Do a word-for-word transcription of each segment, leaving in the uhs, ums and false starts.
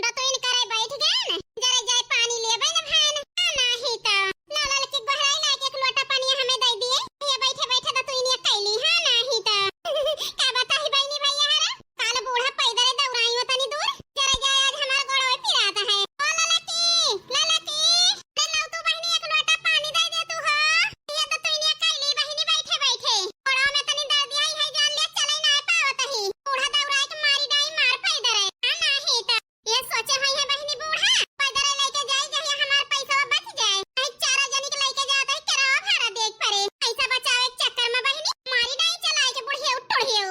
दतुइन करे बैठ गए न, जरे जाए पानी लेबे न भाई न, हाँ नाही त। ला ललकी गोहराई लाइके एक लोटा पानी हमें दे दिए, ये बैठे बैठे दतुइनिया कैली, हाँ नाही त। का बताई बहिनी भैया हरे, काल बूढ़ा पैदरे दौड़ाई हो तनी दूर, जरे जाए आज हमार गोड़वे पिरात है। ओ ललकी, ललकी, ले लाओ तू बहिनी एक लोटा पानी दे दे तू हो। ये दतुइनिया कैली बहिनी बैठे बैठे। गोड़वा में तनी दर्द आई है जान ले चले ना पावत ही। बूढ़ा दौड़ाई के मारी डाई मार पैदरे। हाँ नाही त। ये सोचे हुई है बहिनी बूढ़ा, पैदरे लेके जाई जहिया हमार पैसा बच जाए। नहीं चारा जनी के लेके जात है किराया भाड़ा देख परे। पैसा बचावे के चक्कर में बहिनी मारी डाई चलाई के बुढ़िया उठोड़िया।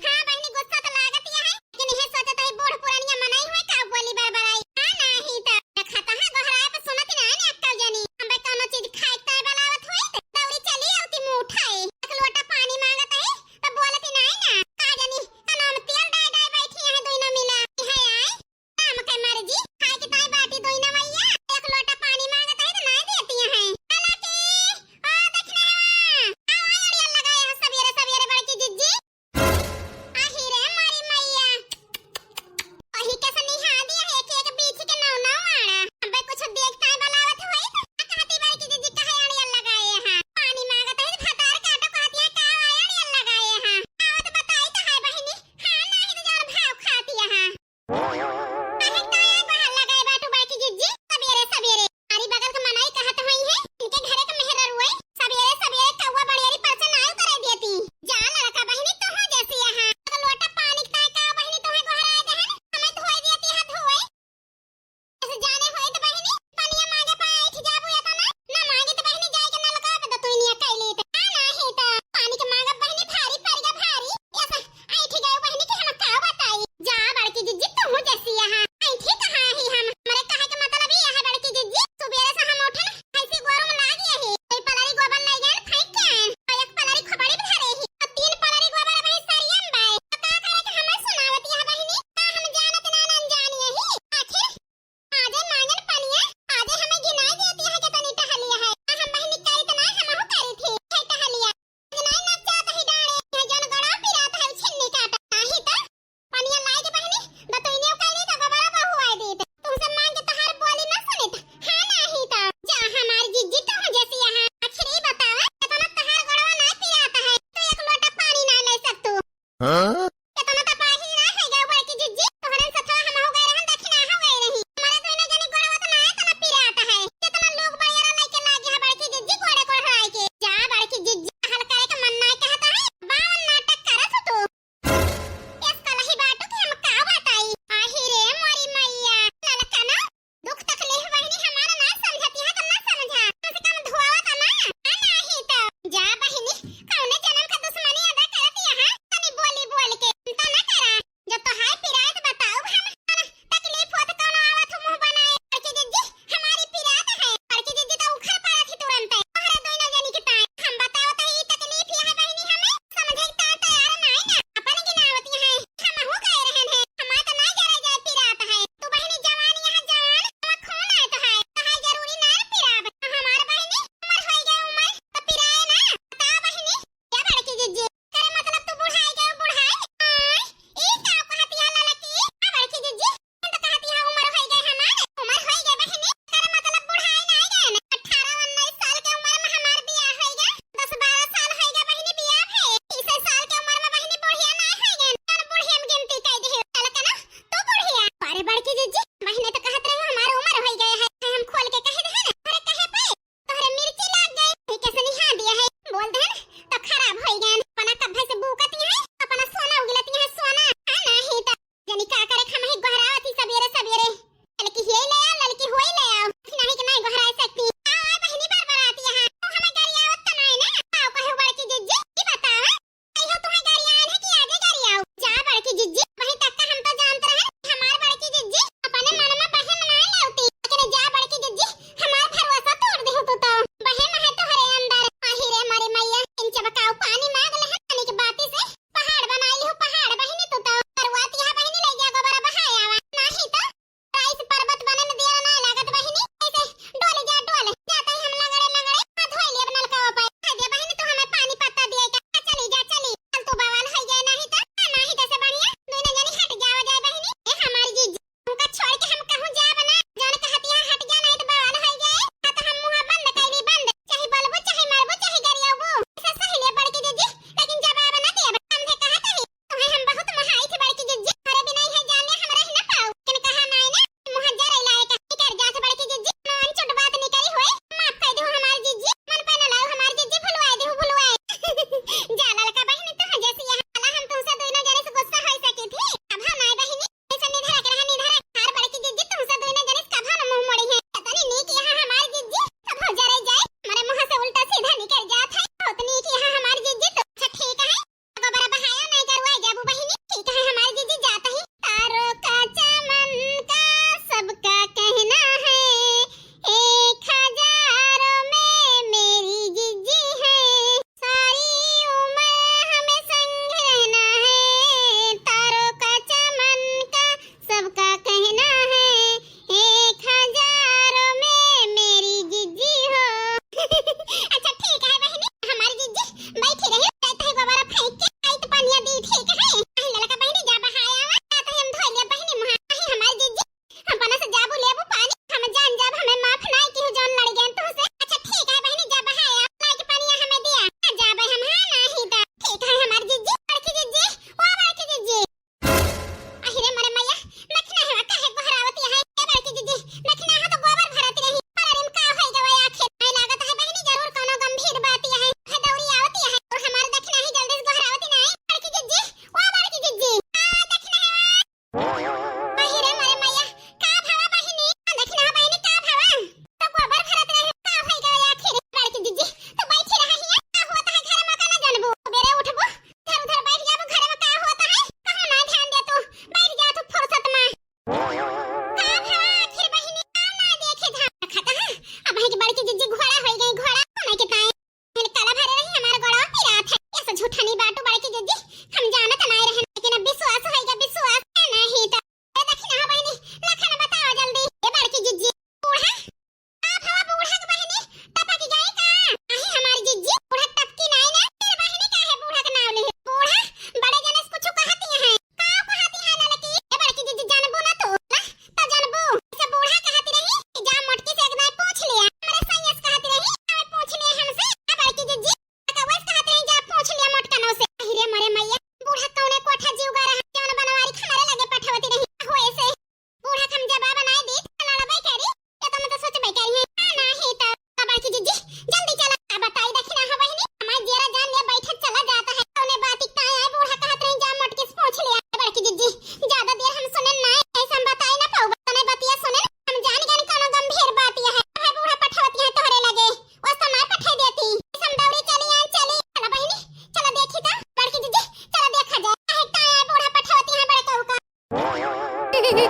हाँ बहिनी गुस्सा तो लागत ही है, लेकिन ये सोचत है बूढ़ पुरानिया मनई हुए का बोली बरबराई। हाँ नाही त। देखत है गोहराए पे सुनत ना ने अक्कल जनी। हम बे कौनो चीज खाए के ताई बलावत हुई त दौड़ी चली आवती मुंह उठाए। एक लोटा पानी मांगत है त बोलती नाही ना। का जनी कनवा में तेल डाय डाय बैठी है दुइनो मिला। है आई राम के मर्जी, खाए के ताई बाटी दुइनो मैया। एक लोटा पानी मांगत है त नाही देती है। हालांकि ओ देखना है, आओ आई अड़िया लगाए है सबेरे सबेरे बड़की जिज्जी। आही रे मारी मैया, अही के सनी हाँ दिया है एक एक बीछ के नौ नौ आना। अबे कुछ देखता है बलावत होई त कहती बड़की जिज्जी कहे अड़िया लगाए हैं। पानी मांगत है भतार काटो कहती है का आया अड़िया लगाए हैं। आवत बताई त है बहिनी, हाँ नाही त जौन भाव खाती है। काहे ताया को हल्ला गए बाटू बड़की जिज्जी? सबेरे सबेरे। अरे बगल के मनई कहत होई है, इनके घरे के मेहररुए सबेरे सबेरे कौआ बड़ियारी परचा नाय करे देती। जा लड़का बहिनी तोहू जैसी यहाँ। एक लोटा पानी के ताय का बहिनी तोहे गोहराए देहन, हमें धोए देती है धोए। ऐसे जाने होई त बहिनी, पनिया मांगे पाए उठ जाबू या तो ना, ना मांगे त बहिनी जाए के नलका पे दतुइनिया कैली त। आ नाही त पानी के मांगे बहिनी भारी पड़ गया भारी। ऐसा ऐठ गए बहिनी कि हम का बताई। जा बड़की जिज्जी तू जैसी यहाँ। ऐठी कहाँ ही हम? हमरे कहे के मतलब ई है बड़की जिज्जी, सुबेरे से हम उठन, भैंसी गोरू में लागी यही। कोई पलरी गोबर ले गए फेंक के आए। और एक पलरी खोपड़ी में धरे ही। और तीन पलरी गोबर अबही सरिया में बाए। तो का करे के हमें सुनावत यह बहिनी? का हम जानत ना अनजान यही? आखिर आजे मांगन पनिया, आजे हमें गिनाई देती है कितनी टहलिया है। आ हम बहिनी करी त ना हमहू करी थी, है टहलिया। आज नहीं नचात ही डाँड़े, ये जौन गड़ा पिरात है, उ छिन्नी काटा। नाही त पनिया लाई के बहिनी, दतुइनियो कैली त गोबरा बहुआई दीत। तुमसे मांग के तहार बोली न सुनित, हाँ नाही त। जा हमार जिज्जी तू जैसी यहाँ। आखिर ई बतावा, कितना तहार गड़वा ना पिरात है, तू एक लोटा पानी ना ले सकतू। हाँ? केतना त पाही ना है गए बड़की जिज्जी, तोहरन सथवा हम हो गए रहन, दखिना हो गए रही। हमारे दोनों जने गोड़वा त ना एतना पिरात है, केतना लोग बड़ेरा लइके लागे है बड़की जिज्जी गोड़े गोड़ाई के। जा बड़की जिज्जी, हल करे के मन ना कहता है, बावन नाटक करत हो तू। एस कलही बाटू कि हम का बताई, आही रे मोरी मैया, ललका ना दुख तकलीफ बहिनी हमारा ना समझती है तो ना समझा। कम से कम धोआवा तो ना, आ नाही तो। जा बहिनी, कौने जन्म का दुश्मनी अदा करत यहाँ? तनी बोली बोल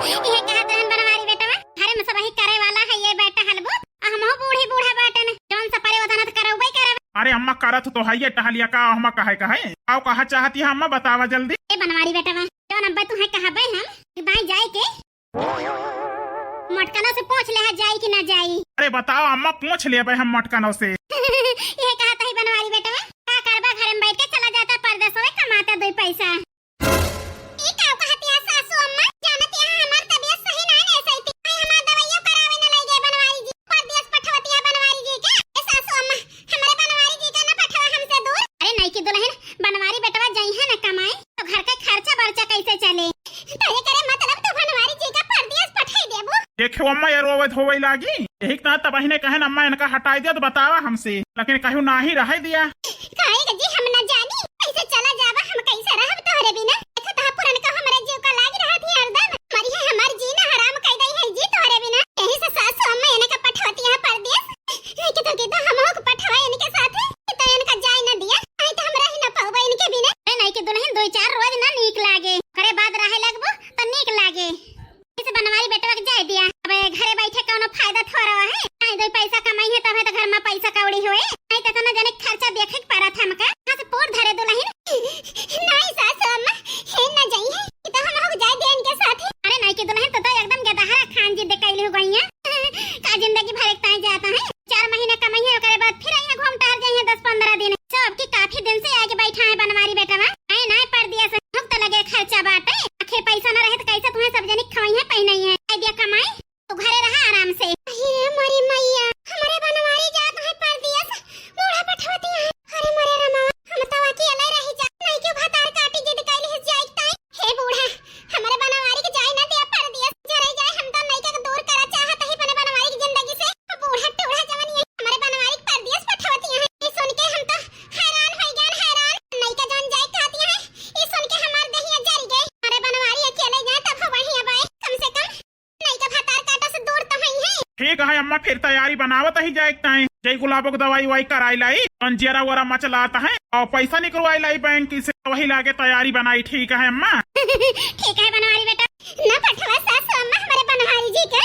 इहे कहत रहन बनवारी बेटवा, घरे में सबही करे वाला है ये बेटा हलबू, आ हमहू बूढ़ी बूढ़ा बाटन, जौन सा परे वतन त करउबे करब। अरे अम्मा, करत तो है ये टहलिया का, अम्मा कहे कहे। आओ, कहा चाहती है अम्मा, बतावा जल्दी। ए बनवारी बेटवा, जौन अब्बा तुहे कहबे हम कि बाई जाए के, मोटकनो से पूछ ले है जाई कि ना जाई। अरे बताओ अम्मा, पूछ लेबे हम मोटकनो से। ये कहत है बनवारी बेटवा, का करबा, घरे में बैठ के चला जाता परदेस होवे, कमाता दुई पैसा। ई का कहती है सासू अम्मा, जानती है हमार तबीयत सही ना है, ऐसे ही आई हमार दवाइयों करावे न लई गए बनवारी जी, परदेस पठवती है बनवारी जी के। ए सासू अम्मा, हमारे बनवारी जी का ना पठवा हमसे दूर। अरे नहीं की दुल्हन, बनवारी बेटवा जइहे न कमाए, तो घर का खर्चा बर्चा कैसे चले? तो ये करे मतलब तू बनवारी जी का परदेस पठाई देबू? देखो अम्मा, ये रोवे धोवे लागी, यही ना तबहिने कहन अम्मा इनका हटाई दिया तो बतावा हमसे, लेकिन कहू नाही रहे दिया। काहे के जी हम ना जानी, कैसे चला जावा, हम कैसे रहब तोहरे बिना? देखो तोहा पुरन का हमरे जीव का लागी रहत ही हरदम, मरी है हमार जीना हराम कई दई है जी तोहरे बिना। यही से सासू अम्मा इनका पठवती है परदेस। नहीं कि तो, कि तो हमहू के पठवा इनके साथे, कि तो इनका जाए न दिया, नहीं तो हम रह न पाउबा इनके बिना। अरे नहीं कि दुल्हन, दो चार रोज ना नीक लागे, ओकरे बाद रहे लगबो तो नीक लागे। इसे बनवारी बेटवा के जाए दिया, अब घरे बैठे कौनो फायदा थोड़ा है, नहीं दो पैसा कमाई है तब है तो घर में पैसा कौड़ी होए, नहीं तो इतना जने खर्चा देखे के पड़त हमका, कहाँ से पोर धरे दुल्हन। नहीं सासू अम्मा, हे न जाई है, कि तो हमहू के जाए दिया इनके साथे। अरे नहीं कि दुल्हन, तो, तो एकदम गेदहरा खान जिद कैली हो गई है। का जिंदगी भर एक ताई जाता है, चार महीना कमाई है, ओकरे बाद फिर आई है घूम टहर जाई है दस पन्द्रह दिन। सब की काफी दिन से आके बैठा है बनवारी बेटवा, आए ना परदेस से भुगत लगे खर्चा बाटे, आखिर पैसा ना रहे तो कैसे तुम्हें सब जनी खवाई है, पहनाई है, दे दिया कमाई, तू घरे रहा आराम से। अरे मोरी मैया, हमरे बनवारी जात है परदेस, बूढ़ा पठवती है। अरे मोरे रामा, हम तो अकेले रह जा, नहीं क्यों भतार काटी जिद कैली है जाए ताई। हे बूढ़ा, हमरे बनवारी के जाए ना दिया परदेस, जरे जाए, हम तो नइका के दूर करा चाहत ही अपने बनवारी की जिंदगी से। बूढ़ा टूढ़ा जवन ये हमरे बनवारी के परदेस पठवती है, ये सुन के हम तो हैरान हो गए, हैरान। नइका जवन जाए कहती है, ये सुन के हमार दहिया जर गए। हमरे बनवारी अकेले जाए तब हो बढ़िया बाए, कम से कम नइका भतार काटा से दूर तो हई है। ठीक है अम्मा, फिर तैयारी बनावत ही जाए के ताई। जय गुलाबो के दवाई वाई कराई लाई, अंजियरा वरा मचलात है और पैसा निकलवाई लाई बैंक से, वही लागे तैयारी बनाई। ठीक है अम्मा। ठीक है बनवारी बेटा। ना पठवा सासू अम्मा हमरे बनवारी जी के।